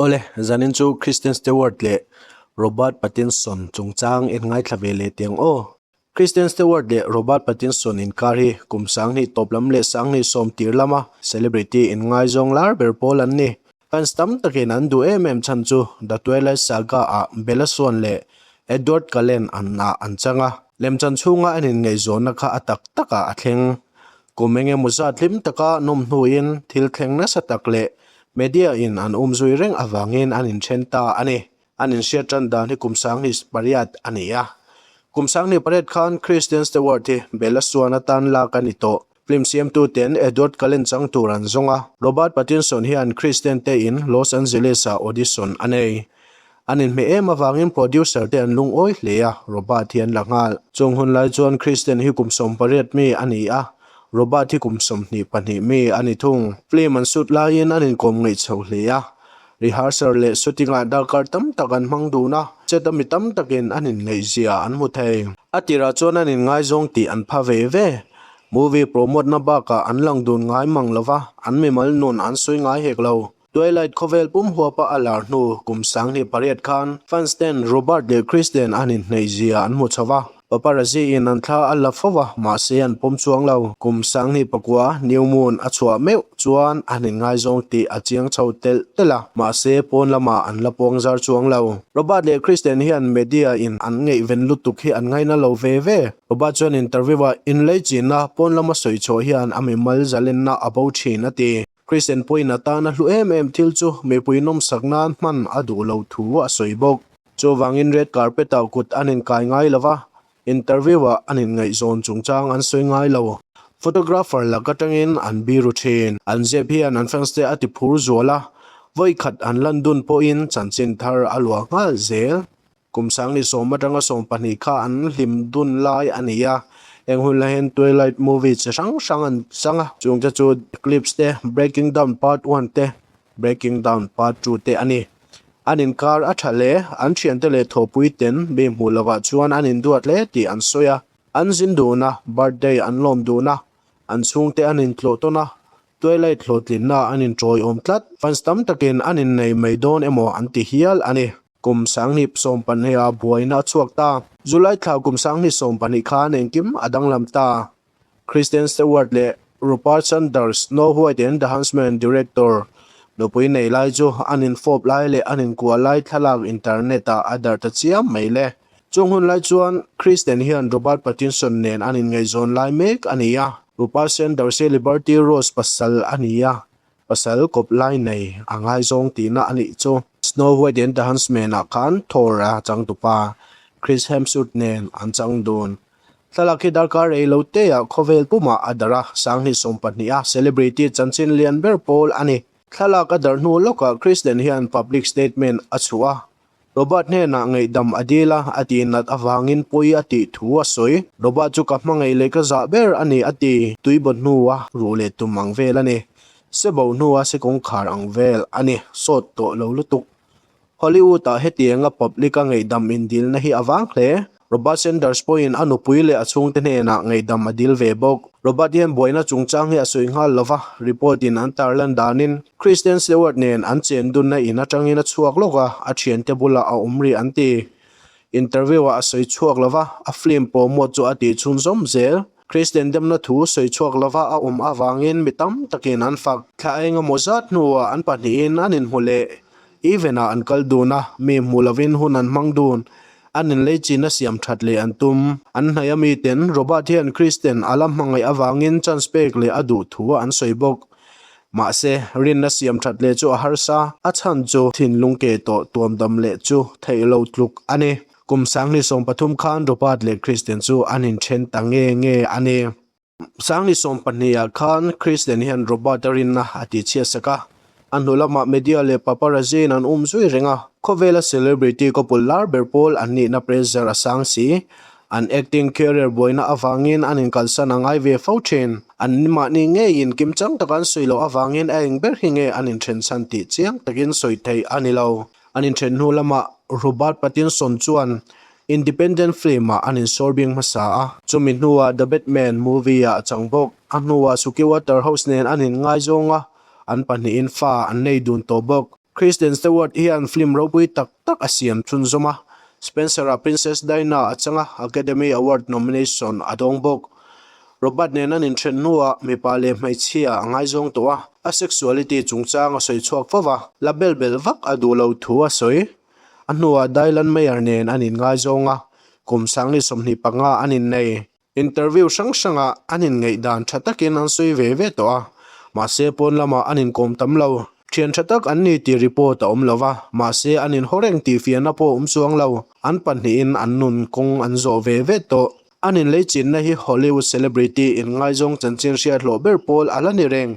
Awle, zanin chu Kristen Stewart leh Robert Pattinson chungchang en ngaithla ve leh teh ang aw. Kristen Stewart leh Robert Pattinson inkar hi kum sanghnih tawp lam leh sanghnih sawm tir lama celebrity inngaizawng lar ber pawl an ni. Fans tam takin an duh em em chhan chu The Twilight Saga ah Bella Swan leh Edward Cullen an ah an chang a, lemchan chhunga an inngaihzawnna kha a tak takah a thleng. Kum eng emaw zat hlim taka nawm hnuin thil thleng nasa tak leh media in an umzui reng avangin an inthen ta a ni. An inhriat tan dan hi kum sanghnih pariat a ni a. Kum sanghnih pariat khan Kristen Stewart hi Bella Swan atan lak a ni tawh. Film siamtuten Edward Cullen chang tur an zawng a, Robert Pattinson hian Kristen te in Los Angeles-ah audition a nei. An inhmeh em avangin producer te an lungawi hle a, Robert hi an la nghal. Chung hun lai chuan Kristen hi kum 18 mi a ni a, Robert hi kum 22 mi a ni thung. Film an shoot laiin an inkawm ngaih chho hle a, Rehearsal leh shooting-ah darkar tam tak an hmang dun a, set a mi tam takin an inngaihzia an hmu thei. A tirah chuan an inngaizawng tih an pha ve ve. Movie promote-na bakah an lang dun ngai mang lo va, an mimal nun an sawi ngai hek lo. Twilight khawvel pum huapa a lar hnu kum 2008 khan fans ten Robert leh Kristen an inhneihzia an hmu chho va. Paparazzi in an thla a la fo a, mahse an pawm chuang lo. Kum 2009 New Moon a chhuah meuh chuan an inngaizawng tih a chiang chho telh telh a, mahse pawn lamah an la puang zar chuang lo. Robert leh Kristen hian media in an ngaihven lutuk hi an ngaina lo ve ve. Robert chuan interview ah inlei chinna pawn lama sawi chhuah hian a mimal zalenna a bo thin a ti. Kristen pawhin a tan a hlu em em thil chu mipui nawmsak nan hman a duh lo thu a sawi bawk. Chuvangin red carpet ah kut an inkai ngai lo va, interview ah an inngaihzawn chungchang an sawi ngai lo. Photographer lak atangin an biru thin. An zep hian an fans te a ti phur zual a, vawi khat an lan dun pawhin chanchin thar a luah nghal zel. Kum 2010 atanga 12 kha an hlim dun lai a ni a, heng hun lai hian Twilight movie chi hrang hrang an chang a, chungte chu Eclipse te, Breaking Dawn Part One te, Breaking Dawn Part Two te a ni. An inkar a tha hle, an thiante leh thawhpui ten mi hmuh lovah chuan an induat hle tih an sawi a. An zin dun a, birthday an lawm dun a, an chhungte an intlawh tawn a, Twilight hlawhtlinna an inṭawiawm tlat. Fans tam takin an innei mai dawn emaw an ti hial a ni. Kum 2012 a buaina a chhuak ta. July thla kum 2012 khan engkim a danglam ta. Kristen Stewart leh Rupert Sanders, Snow White and the Huntsman director nupui nei lai chu an infawp lai leh an inkuah lai thlalak internet-ah a darh ta chiam mai le. Chung hun lai chuan Kristen hian Robert Pattinson nen an inngaihzawn lai mek a ni a. Rupert Sanders hi Liberty Rose pasal a ni a, pasal kawp lai nei a ngaizawng tihna a nih chu. Snow White and the Huntsman-ah khan Thor a changtupa Chris Hemsworth nen an chang dun. Thlalak hi darkar rei lo teah khawvel pumah a darh a, 2012 a celebrity chanchin lian ber pawl a ni. Thlalak a darh hnu lawkah Kristen hian public statement a chhuah a, Robert hnenah ngaihdam a dil a, a tih nat avangin pawi a tih thu a sawi. Robert chu ka hmangaih leh ka zah ber a ni a ti. Tui baw hnua ruh leh tum ang vel a ni. Se bo hnua se kawngkhar ang vel a ni. Sawt tawh lo lutuk. Hollywood-ah hetianga public-a ngaihdam indilna hi a vang hle. Robert Sanders pawhin a nupui leh a chhungte hnenah ngaihdam a dil ve bawk. Robert hian buaina chungchang hi a sawi nghal lo va, report-in an tarlan danin Kristen Stewart nen an chen dunna in atangin a chhuak lawk a, a thiante bulah a awm rih an ti. Interview-ah a sawi chhuak lo va, a film promote chu a tih chhunzawm zel. Kristen demna thu sawi chhuak lo va a awm avangin mi tam takin an fak. Thla engemaw zat hnuah an pahnihin an inhmu leh. Event-ah an kal dun a, mi hmuh lovin hun an hmang dun. An inlei chin a siam that leh an tum. An hnaih a miten Robert hian Kristen a la hmangaih avangin chance pek leh a duh thu an sawi bawk. Mahse, rinna siam that leh chu a harsa, a chhan chu thinlung ke tawh tuamdam leh chu theih lo tluk a ni. Kum 2013 khan Robert leh Kristen chu an inthen ta nge nge a ni. 2012 ah khan Kristen hian Robert a rinna a tihchhiat sak a, a hnu lamah media leh paparazzi in an um zui reng a, khawvela celebrity couple lar ber pawl an nihna pressure a sang si. An acting career buaina avangin an inkalsan a ngai ve fo thin. An mahni ngeiin kimchang taka an sawi loh avangin a eng ber hi nge an inthen chhan tih chiang takin sawi theih a ni lo. An inthen hnu lamah Robert Pattinson chuan Independent film-ah an insawr bing hmasa a, chumi hnuah The Batman movie-ah a chang bawk. A hnuah Suki Waterhouse nen an inngaizawng a, an pahnihin fa an nei dun tawh bawk. Kristen Stewart hian film ropui tak tak a siam chhunzawm a, Spencer-a Princess Diana a chang a, Academy Award nomination a dawng bawk. Robert nen an inthen hnuah mipa leh hmeichhia a ngaizawng tawh a, a sexuality chungchang a sawi chhuak fo va, la bel bel vak a duh lo thu a sawi. A hnuah Dylan Meyer nen an inngaizawng a, kum 2025 an innei. Interview hrang hrangah an inngaihdan tha takin an sawi ve ve tawh a, mahse pawn lamah an inkawm tam lo. Thian tha tak an ni tih report a awm lo va, mahse an inhaw reng tih fiahna pawh a awm chuang lo. An pahnihin an nun kawng an zawh ve ve tawh. An inleichinna hi Hollywood celebrity inngaizawng chanchin hriat hlawh ber pawl a la ni reng.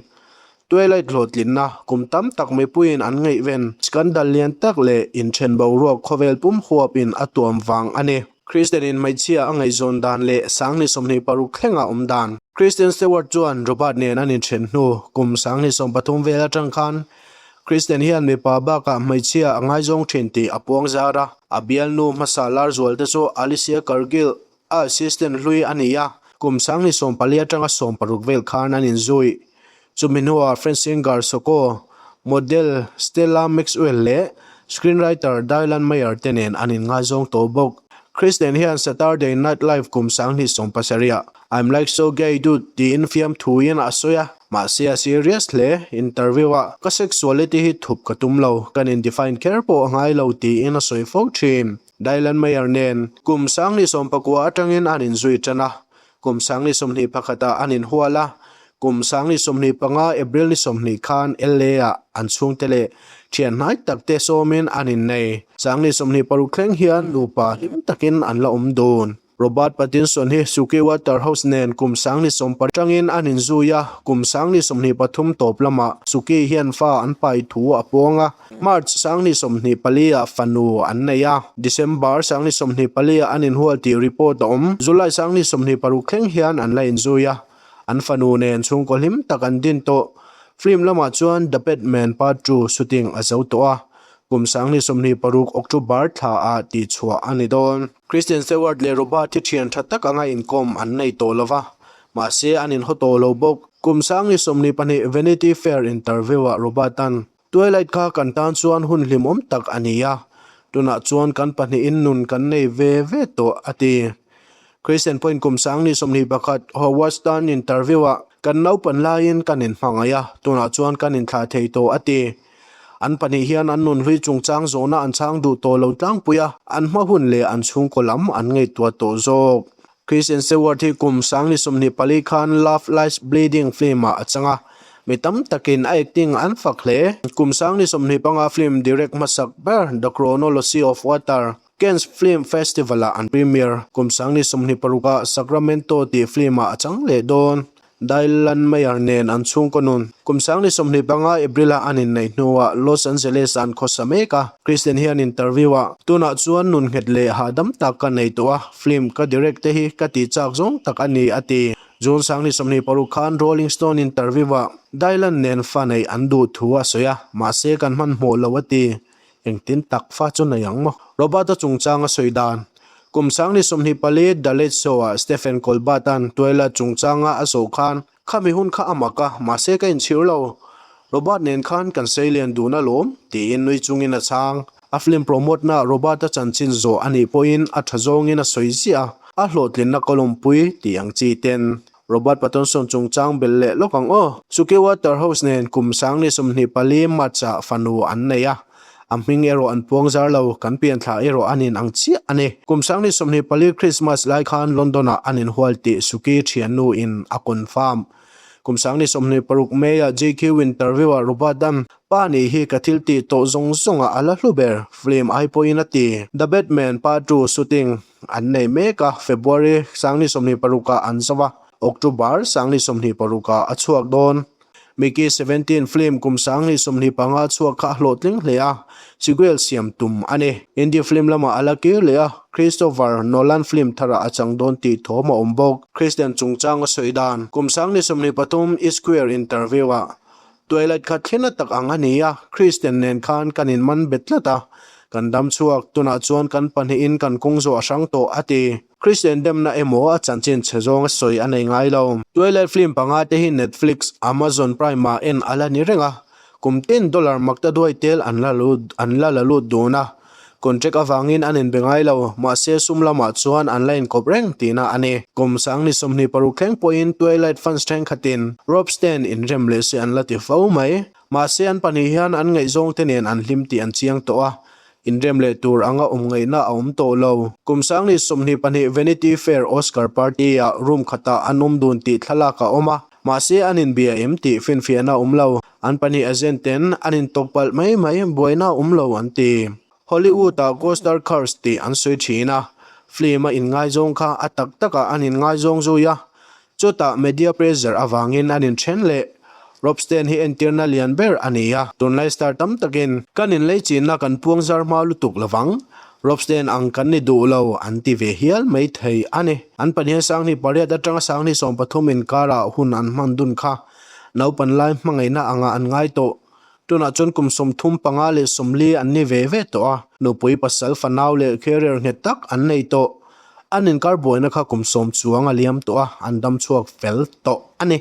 Twilight hlawhtlinna kum tam tak mipuiin an ngaihven scandal lian tak leh inthen boruak khawvel pum huapin a tuam vang a ni. Kristen in hmeichhia a ngaihzawn dan leh 2026 thlenga awm dan. Kristen Stewart chuan Robert nen an inthen hnu kum 2013 vel atang khan Kristen hian mipa bakah hmeichhia a ngaizawng thin tih a puang zar a. A bialnu hmasa lar zual te chu Alicia Cargill, a assistant hlui a ni a, kum 2014 atanga 16 vel khan an inzui. Chumi hnuah Francine Garsoko, model Stella Maxwell leh screenwriter Dylan Meyer te nen an inngaizawng tawh bawk. Kristen hian Saturday Night Live kum 2017 ah I'm like so gay dude tiin fiamthuin a sawi a, mahse a serious hle. Interview ah ka sexuality hi thup ka tum lo, kan in define kher pawh a ngai lo tiin a sawi fo thin. Dylan Meyer nen kum 2019 atangin an inzui tan a, Kum 2021 ah an inhual a, kum 2025 April ni 20 khan LA ah an chhungte leh thian hnai tak te sawmin an innei. 2026 thleng hian nupa hlim takin an la awm dun. Robert Pattinson hi Suki Waterhouse nen kum 2020 atangin an inzui a, kum 2023 tawp lamah Suki hian fa an pai thu a puang a. March 2024 ah fanu an nei a, December 2024 ah an inhual tih report a awm. July 2026 thleng hian an la inzui a, an fanu nen chhungkaw hlim tak an din tawh. Film lamah chuan The Batman Part 2 shooting a zo tawh a, kum 2026 October thla ah tihchhuah a ni dawn. Kristen Stewart leh Robert hi thian tha tak anga inkawm an nei tawh lova, mahse an inhaw tawh lo bawk. Kum 2022 Vanity Fair interview ah Robert-a'n Twilight kha kan tan chuan hun hlimawm tak a ni a, tunah chuan kan pahnihin nun kan nei ve ve tawh, a ti. Christian pawhin kum 2021 Howard Stern interview-ah, Kan naupan laiin kan inhmangaih a, tunah chuan kan inthlah thei tawh, a ti. An pahnih hian an nunhlui chungchang zawhna an chhang duh tawh lo tlangpui a, an hma hun leh an chhungkaw lam an ngaihtuah tawh zawk. Kristen Stewart hi kum 2024 khan Love Lies Bleeding film-ah a chang a, mi tam takin a acting an fak hle. Kum 2025 film direct hmasak ber The Chronology of Water, Cannes Film Festival-ah an premiere. Kum 2026-ah Sacramento tih film-ah a chang leh dawn. Dylan Meyer nen an chhungkaw nun. Kum 2025 April-a an inneih hnuah Los Angeles-ah an khawsa mek a. Kristen hian interview-ah, Tunah chuan nun nghet leh hahdam tak ka nei tawh a, film ka direct te hi ka tih chak zawng tak a ni, a ti. June 2026 khan Rolling Stone interview-ah Dylan nen fa neih an duh thu a sawi a, mahse kan hmanhmawh lo a ti. Engtin tak fa chu nei ang maw? Robert-a chungchang a sawi dan. Kum 2024 The Late Show-ah Stephen Colbert-a'n Twilight chungchanga a zawh khan, Khami hun kha a mak a, mahse ka inchhir lo. Robert nen khan kan seilian dun alawm, tiin nui chungin a chhang. A film promote-na Robert-a chanchin zawh a nih pawhin a tha zawngin a sawi ziah a, a hlawhtlinna ka lawmpui tih ang chi ten. Robert Pattinson chungchang belh leh lawk ang aw. Suki Waterhouse nen kum 2024 March-ah fanu an nei a, a hming erawh an puang zar lo, kan pianthla erawh an in ang chiah a ni. Kum 2024 Christmas lai khan London-ah an inhual tih Suki thiannu in a confirm. Kum 2026 May-ah GQ interview-ah Robert-a'n Pa nih hi ka thil tih tawh zawng zawngah a la hlu ber, film ai pawhin a ti. The Batman Part 2 shooting An nei mek a, February 2026 ah an zo a, October 2026 ah a chhuak dawn. Mickey 17 film kum 2025 chhuak kha a hlawhtling hle a, sequel siam tum a ni. Hindi film lamah a la kir leh a, Christopher Nolan film tharah a chang dawn tih thawm a awm bawk. Christian chungchang a sawi dan, kum 2023 Esquire interview ah Twilight kha thlena tak ang a ni a, Kristen nen khan kan inman bet tlat a, kan dam chhuak, tunah chuan kan pahnihin kan kawng zawh a hrang tawh, a ti. Kristen demna emaw a chanchin chhe zawng a sawi a nei ngai lo. Twilight film panga te hi Netflix, Amazon Prime ah en a la ni reng a. Kum tin dollar maktaduai tel an la an la la lut dun a. Contract avangin an inbe ngai lo, mahse sum lamah chuan an la inkawp reng tihna a ni. Kum sangni 26 thleng pawhin Twilight fans thenkhatin Robsten inrem leh se an la ti fo mai. Mahse an pahnih hian an ngaihzawngte nen an hlim tih an chiang tawh a, inrem leh tur anga awm ngaihna a awm tawh lo. Kum sangni 22 Vanity Fair Oscar party-ah room khatah an awm dun tih thlalak a awm a, mahse an inbia em tih finfiahna a awm lo. An pahnih agent ten an intawk palh mai mai, buaina a awm lo an ti. Hollywood-ah co-star curse tih an sawi thin a, film-a inngaizawng kha a tak takah an inngaizawng zui a, chutah media pressure avangin an inthen leh. Robsten hi entirna lian ber a ni a, tunlai star tam takin kan inlei chinna kan puang zar hma lutuk lovang, Robsten ang kan ni duh lo an ti ve hial mai thei a ni. An pahnihin 2008 atanga 2013 inkarah hun an hman dun kha naupan lai hmangaihna anga an ngai tawh. Tunah chuan kum 35 leh 40 an ni ve ve tawh a, nupui pasal fanau leh career nghet tak an nei tawh. An inkar buaina kha kum 10 chuang a liam tawh a, an dam chhuak fel tawh a ni.